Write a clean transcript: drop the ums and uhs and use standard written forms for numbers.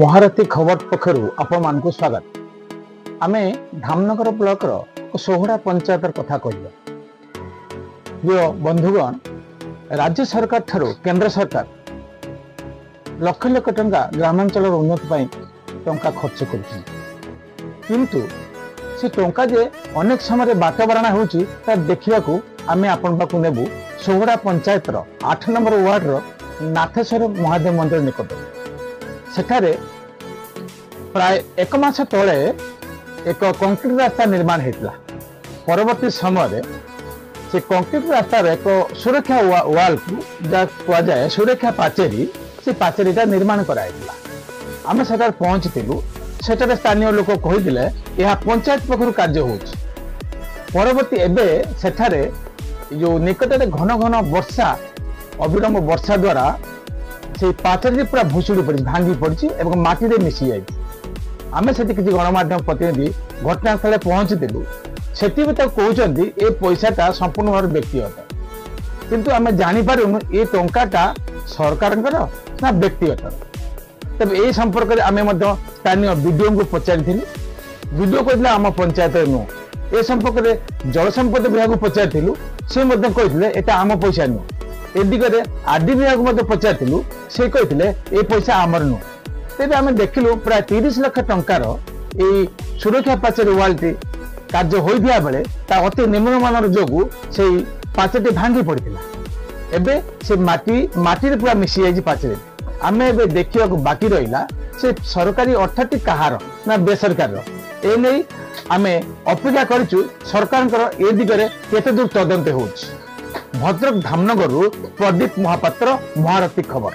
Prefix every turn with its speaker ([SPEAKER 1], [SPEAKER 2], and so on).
[SPEAKER 1] ମହାରଥୀ ଖବର ପକ୍ଷରୁ ଆପଣମାନଙ୍କୁ ସ୍ୱାଗତ। ଆମେ ଧାମନଗର ବ୍ଲକର ସୋହଡ଼ା ପଞ୍ଚାୟତର କଥା କହିବା। ପ୍ରିୟ ବନ୍ଧୁଗଣ, ରାଜ୍ୟ ସରକାର ଠାରୁ କେନ୍ଦ୍ର ସରକାର ଲକ୍ଷ ଲକ୍ଷ ଟଙ୍କା ଗ୍ରାମାଞ୍ଚଳର ଉନ୍ନତି ପାଇଁ ଟଙ୍କା ଖର୍ଚ୍ଚ କରୁଛନ୍ତି, କିନ୍ତୁ ସେ ଟଙ୍କା ଯେ ଅନେକ ସମୟରେ ବାଟବରଣା ହେଉଛି, ତା ଦେଖିବାକୁ ଆମେ ଆପଣଙ୍କ ପାଖକୁ ନେବୁ ସୋହଡ଼ା ପଞ୍ଚାୟତର 8 ନମ୍ବର ୱାର୍ଡର ନାଥେଶ୍ୱର ମହାଦେବ ମନ୍ଦିର ନିକଟରେ। ସେଠାରେ ପ୍ରାୟ 1 ମାସ ତଳେ ଏକ କଂକ୍ରିଟ ରାସ୍ତା ନିର୍ମାଣ ହେଇଥିଲା। ପରବର୍ତ୍ତୀ ସମୟରେ ସେ କଂକ୍ରିଟ ରାସ୍ତାର ଏକ ସୁରକ୍ଷା ୱାଲକୁ, ଯାହା କୁହାଯାଏ ସୁରକ୍ଷା ପାଚେରୀ, ସେ ପାଚେରୀଟା ନିର୍ମାଣ କରାଯାଇଥିଲା। ଆମେ ସେଠାରେ ପହଞ୍ଚିଥିଲୁ। ସେଠାରେ ସ୍ଥାନୀୟ ଲୋକ କହିଥିଲେ ଏହା ପଞ୍ଚାୟତ ପକ୍ଷରୁ କାର୍ଯ୍ୟ ହେଉଛି। ପରବର୍ତ୍ତୀ ଏବେ ସେଠାରେ ଯୋଉ ନିକଟରେ ଘନ ଘନ ବର୍ଷା, ଅବିରମ ବର୍ଷା ଦ୍ୱାରା ସେଇ ପାଚେରୀଟି ପୁରା ଭୁଷୁଡ଼ି ପଡ଼ିଛି, ଭାଙ୍ଗି ପଡ଼ିଛି ଏବଂ ମାଟିରେ ମିଶି ଯାଇଛି। ଆମେ ସେଠି କିଛି ଗଣମାଧ୍ୟମ ପ୍ରତିନିଧି ଘଟଣାସ୍ଥଳରେ ପହଞ୍ଚିଥିଲୁ। ସେଠି ବି ତାକୁ କହୁଛନ୍ତି ଏ ପଇସାଟା ସମ୍ପୂର୍ଣ୍ଣ ଭାବରେ ବ୍ୟକ୍ତିଗତ, କିନ୍ତୁ ଆମେ ଜାଣିପାରୁନୁ ଏ ଟଙ୍କାଟା ସରକାରଙ୍କର ନା ବ୍ୟକ୍ତିଗତ। ତେବେ ଏ ସମ୍ପର୍କରେ ଆମେ ମଧ୍ୟ ସ୍ଥାନୀୟ ବିଡିଓଙ୍କୁ ପଚାରିଥିଲୁ। ବିଡିଓ କହିଥିଲେ ଆମ ପଞ୍ଚାୟତରେ ନୁହଁ। ଏ ସମ୍ପର୍କରେ ଜଳସମ୍ପଦ ବିଭାଗକୁ ପଚାରିଥିଲୁ, ସେ ମଧ୍ୟ କହିଥିଲେ ଏଟା ଆମ ପଇସା ନୁହଁ। ଏ ଦିଗରେ ଆରଡି ବିଭାଗକୁ ମଧ୍ୟ ପଚାରିଥିଲୁ, ସେ କହିଥିଲେ ଏ ପଇସା ଆମର ନୁହଁ। ତେବେ ଆମେ ଦେଖିଲୁ ପ୍ରାୟ 30 ଲକ୍ଷ ଟଙ୍କାର ଏଇ ସୁରକ୍ଷା ପାଚେରୀ ୱାଲଟି କାର୍ଯ୍ୟ ହୋଇଥିବା ବେଳେ ତା ଅତି ନିମ୍ନମାନର ଯୋଗୁଁ ସେଇ ପାଚେରୀଟି ଭାଙ୍ଗି ପଡ଼ିଥିଲା। ଏବେ ସେ ମାଟି ମାଟିରେ ପୁରା ମିଶି ଯାଇଛି ପାଚେରୀ। ଆମେ ଏବେ ଦେଖିବାକୁ ବାକି ରହିଲା ସେ ସରକାରୀ ଅର୍ଥଟି କାହାର ନା ବେସରକାରୀର। ଏ ନେଇ ଆମେ ଅପେକ୍ଷା କରିଛୁ ସରକାରଙ୍କର ଏ ଦିଗରେ କେତେ ଦୂର ତଦନ୍ତ ହେଉଛି। ଭଦ୍ରକ ଧାମନଗରରୁ ପ୍ରଦୀପ ମହାପାତ୍ର, ମହାରଥୀ ଖବର।